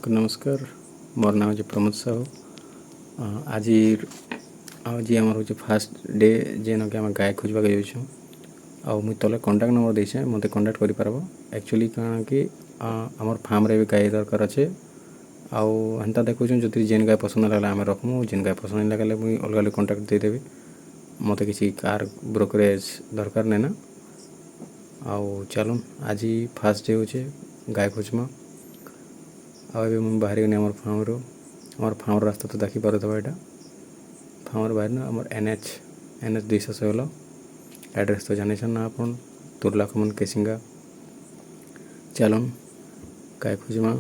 ନମସ୍କାର, ମୋର ନାଁ ହେଉଛି ପ୍ରମୋଦ ସାହୁ। ଆଜି ଆଜି ଆମର ହେଉଛି ଫାର୍ଷ୍ଟ ଡେ, ଯେନକି ଆମେ ଗାଈ ଖୋଜବାକେ ଯାଉଛୁଁ। ଆଉ ମୁଇଁ ତଲେ କଣ୍ଟାକ୍ଟ ନମ୍ବର ଦେଇଛେଁ, ମୋତେ କଣ୍ଟାକ୍ଟ କରିପାରବ। ଆକ୍ଚୁଆଲି କାଣା କି ଆମର୍ ଫାର୍ମରେ ବି ଗାଈ ଦରକାର ଅଛେ। ଆଉ ହେନ୍ତା ଦେଖୁଛୁଁ, ଯଦି ଯେନ୍ ଗାଈ ପସନ୍ଦ ଲାଗଲା ଆମେ ରଖ୍ମୁ, ଯେନ୍ ଗାଈ ପସନ୍ଦ ନାଇଁ ଲାଗଲେ ମୁଇଁ ଅଲଗା ଲୋକ କଣ୍ଟାକ୍ଟ ଦେଇଦେବି। ମୋତେ କିଛି କାର୍ ବ୍ରୋକରେଜ୍ ଦରକାର ନାଇଁନ। ଆଉ ଚାଲୁନ୍, ଆଜି ଫାର୍ଷ୍ଟ ଡେ ହଉଛେ, ଗାଈ ଖୋଜ୍ମା। ଆଉ ଏବେ ମୁଁ ବାହାରିଗନି ଆମର୍ ଫାର୍ମରୁ। ଆମର୍ ଫାର୍ମର ରାସ୍ତା ତ ଦେଖିପାରୁଥିବ ଏଇଟା। ଫାର୍ମରୁ ବାହାରିନୁ ଆମର୍ ଏନ୍ ଏଚ୍ 216। ଆଡ୍ରେସ୍ ତ ଜାଣିଛନ୍ ନା ଆପଣ, ତୁର୍ଲା କମନ୍, କେସିଙ୍ଗା। ଚାଲୁନ୍, ଗାଈ ଖୋଜ୍ମା।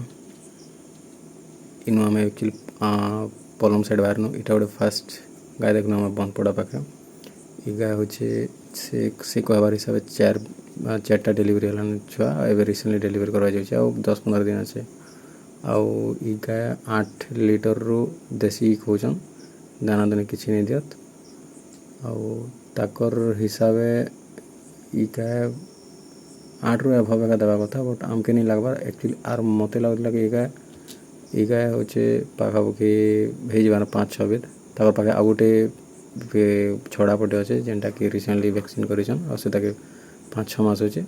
ଇନୁ ଆମେ ଆକ୍ଚୁଆଲି ପଲମ ସାଇଡ଼୍ ବାହାରିନୁ। ଇଟା ଗୋଟେ ଫାର୍ଷ୍ଟ ଗାଈ ଦେଖୁନୁ ଆମ ବନ୍ଦପଡ଼ା ପାଖେ। ଇ ଗାଈ ହଉଛେ, ସେ କହିବାର ହିସାବେ ଚାରିଟା ଡେଲିଭରି ହେଲାନି ଛୁଆ, ଏବେ ରିସେଣ୍ଟଲି ଡେଲିଭରି କରାଯାଉଛି, ଆଉ 10-15 ଦିନ ଅଛି। ଆଉ ଇ ଗାଈ 8 ଲିଟରରୁ ଦେଶୀ କହୁଛନ୍, ଦାନା ଦାନି କିଛି ନାଇଁ ଦିଅତ। ଆଉ ତାକର ହିସାବେ ଇ ଗାଏ 8ରୁ ଏଭବ ଏକା ଦେବା କଥା, ବଟ୍ ଆମକେ ନାଇଁ ଲାଗ୍ବାର୍ ଆକ୍ଚୁଆଲି। ଆର୍ ମତେ ଲାଗୁଥିଲା କି ଇ ଗାଏ ହଉଛେ ପାଖାପାଖି ହେଇଯିବାନ 5-6 ବେଦ। ତାକର୍ ପାଖେ ଆଉ ଗୋଟେ ଛଡ଼ା ପଟେ ଅଛେ, ଯେନ୍ଟାକି ରିସେଣ୍ଟଲି ଭ୍ୟାକ୍ସିନ୍ କରିଛନ୍, ଆଉ ସେଟାକେ 5-6 ମାସ ଅଛେ।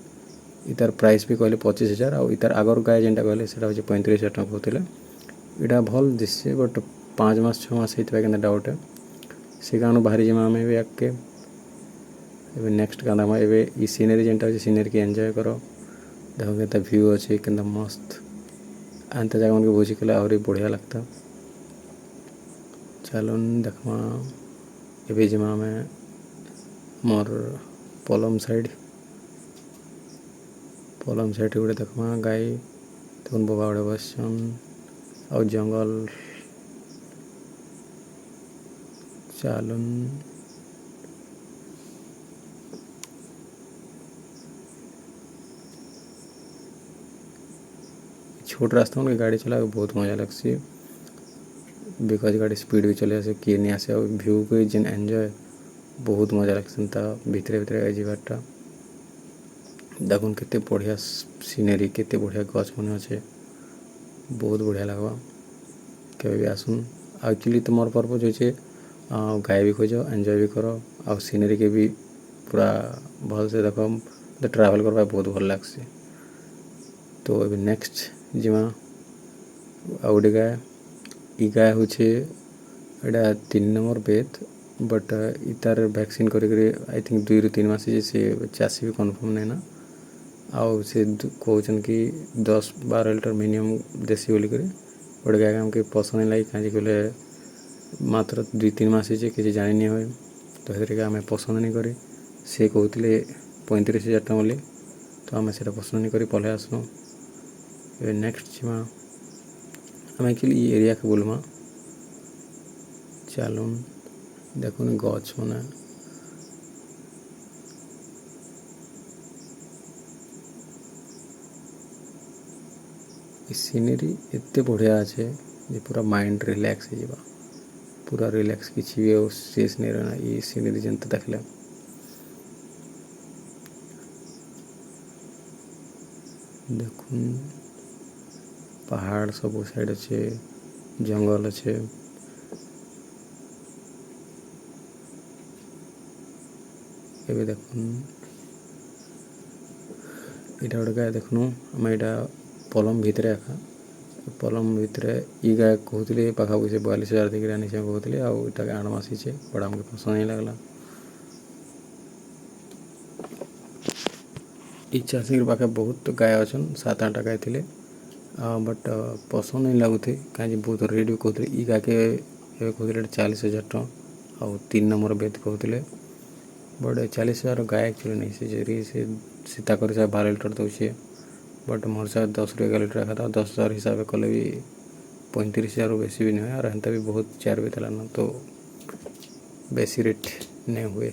ଇତାର ପ୍ରାଇସ୍ ବି କହିଲେ 25,000। ଆଉ ଇତାର ଆଗର ଗାଏ ଯେନ୍ଟା କହିଲେ, ସେଟା ହଉଛି 35,000 ଟଙ୍କା କହୁଥିଲେ। ଇଟା ଭଲ୍ ଦିଶছে, ବଟ୍ 5 ମାସ 6 ମାସ ହେଇଥିବା କେନ୍ତା ଡାଉଟ୍। ସେ କାରଣରୁ ବାହାରି ଯିମା ଆମେ ବି ଆଗ୍କେ। ଏବେ ନେକ୍ସଟ କାଁ ଦେଖ୍ମା? ଏବେ ଇ ସିନେରୀ ଯେନ୍ଟା ଅଛି, ସିନେରୀକେ ଏନ୍ଜୟ କର। ଦେଖ କେନ୍ତା ଭ୍ୟୁ ଅଛି, କେନ୍ତା ମସ୍ତ। ଏନ୍ତା ଜାଗାମାନକେ ଭୋଜି କଲେ ଆହୁରି ବଢ଼ିଆ ଲାଗତା। ଚାଲୁନ୍ ଦେଖ୍ମା। ଏବେ ଯିମା ଆମେ ମୋର୍ ପଲମ ସାଇଡ଼୍। ପଲମ ସାଇଡ଼୍ରେ ଗୋଟେ ଦେଖ୍ମା ଗାଈ। ଦେଖୁନ୍, ବବା ଗୋଟେ ବସିଛନ୍ ଆଉ ଜଙ୍ଗଲ। ଚାଲୁନ୍। ଛୋଟ ରାସ୍ତା ମାନକେ ଗାଡ଼ି ଚଲାବାକୁ ବହୁତ ମଜା ଲାଗ୍ସି, because ଗାଡ଼ି ସ୍ପିଡ଼ ବି ଚଲେଇ ଆସେ, କିଏ ନି ଆସେ, ଆଉ ଭ୍ୟୁକେ ଯେନ୍ ଏନ୍ଜୟ, ବହୁତ ମଜା ଲାଗ୍ସି ତା ଭିତରେ ଭିତରେ ଗାଡ଼ି ଯିବାରଟା। ଦେଖୁନ୍, କେତେ ବଢ଼ିଆ ସିନେରୀ, କେତେ ବଢ଼ିଆ ଗଛ ମାନେ ଅଛେ, ବହୁତ ବଢ଼ିଆ ଲାଗ୍ବା। କେବେ ବି ଆସୁନ୍। ଆକ୍ଚୁଆଲି ତୁମର ପର୍ପଜ୍ ହଉଛେ ଗାଈ ବି ଖୋଜ, ଏନ୍ଜୟ ବି କର, ଆଉ ସିନେରୀକେ ବି ପୁରା ଭଲସେ ଦେଖ। ମତେ ଟ୍ରାଭେଲ୍ କରବା ବହୁତ ଭଲ ଲାଗ୍ସି। ତ ଏବେ ନେକ୍ସଟ ଯିମା ଆଉ ଗୋଟେ ଗାଏ। ଇ ଗାଏ ହଉଛେ ଏଇଟା 3 ନମ୍ବର ବେତ୍, ବଟ୍ ଇତାର ଭ୍ୟାକ୍ସିନ୍ କରିକରି I think 2ରୁ 3 ମାସ ହେଇଛେ। ସେ ଚାଷୀ ବି କନଫର୍ମ ନାଇଁ ନା। ଆଉ ସେ କହୁଛନ୍ କି 10-12 ଲିଟର ମିନିମମ୍ ଦେସି ବୋଲିକରି। ଗୋଟେ ଗାଈ ଆମକେ ପସନ୍ଦ ନାଇଁ ଲାଗି, କାଁଜି କହିଲେ ମାତ୍ର 2-3 ମାସ ହେଇଛେ, କିଛି ଜାଣିନି ହୁଏ, ତ ସେଥିରେ ଆମେ ପସନ୍ଦ ନାଇଁ କରି। ସେ କହୁଥିଲେ 35,000 ଟଙ୍କା ବୋଲି, ତ ଆମେ ସେଇଟା ପସନ୍ଦ ନାଇଁ କରି ପଲେଇ ଆସିଲୁ। ଏବେ ନେକ୍ସଟ ଯିମା ଆମେ ଆକ୍ଚୁଆଲି ଇ ଏରିଆକେ ବୁଲମା। ଚାଲୁନ୍, ଦେଖୁନ୍ ଗଛ ମାନେ। ଇ ସିନେରୀ ଏତେ ବଢ଼ିଆ ଅଛେ ଯେ ପୁରା ମାଇଣ୍ଡ ରିଲାକ୍ସ ହେଇଯିବା, ପୁରା ରିଲାକ୍ସ। କିଛି ବି ଆଉ ଷ୍ଟ୍ରେସ୍ ନାଇଁ ରହେନା ଇ ସିନେରୀ ଯେନ୍ତା ଦେଖିଲେ। ଦେଖୁନ୍, ପାହାଡ଼ ସବୁ ସାଇଡ଼୍ ଅଛେ, ଜଙ୍ଗଲ ଅଛେ। ଏବେ ଦେଖୁନ୍, ଏଇଟା ଗୋଟେ ଗାଏ ଦେଖୁନୁ ଆମେ। ଏଇଟା ପଲମ ଭିତରେ ଏକା। ପଲମ ଭିତରେ ଇ ଗାଏ କହୁଥିଲେ ପାଖାପାଖି ସେ 42,000 ଦେଇକିରି ଆନିଛେ କହୁଥିଲେ, ଆଉ ଏଇଟାକେ 8 ମାସ ହେଇଛେ, ବଟ୍ ଆମକେ ପସନ୍ଦ ନାଇଁ ଲାଗଲା। ଇ ଚାଷୀର ପାଖେ ବହୁତ ଗାଏ ଅଛନ୍, ସାତ ଆଠଟା ଗାଏ ଥିଲେ, ବଟ୍ ପସନ୍ଦ ନାଇଁ ଲାଗୁଥି, କାହିଁକି ବହୁତ ରେଟ୍ ବି କହୁଥିଲେ। ଇ ଗାଏକେ ଏବେ କହୁଥିଲେ 40,000 ଟଙ୍କା, ଆଉ 3 ନମ୍ବର ବେତ୍ କହୁଥିଲେ। ବଟ୍ 40,000 ଗାଏ ଆକ୍ଚୁଆଲି ନାଇଁ ସେ ସେ ତାକର ହିସାବେ 12 ଲିଟର ଦଉଛେ, ବଟ୍ ମୋର୍ ହିସାବେ 10ରୁ 11 ଲିଟର ଏକା। 10,000 ହିସାବେ କଲେ ବି 35,000ରୁ ବେଶୀ ବି ନୁହେଁ। ଆର୍ ହେନ୍ତା ବି ବହୁତ 4 ବି ଥିଲା ନା, ତ ବେଶୀ ରେଟ୍ ନାଇଁ ହୁଏ।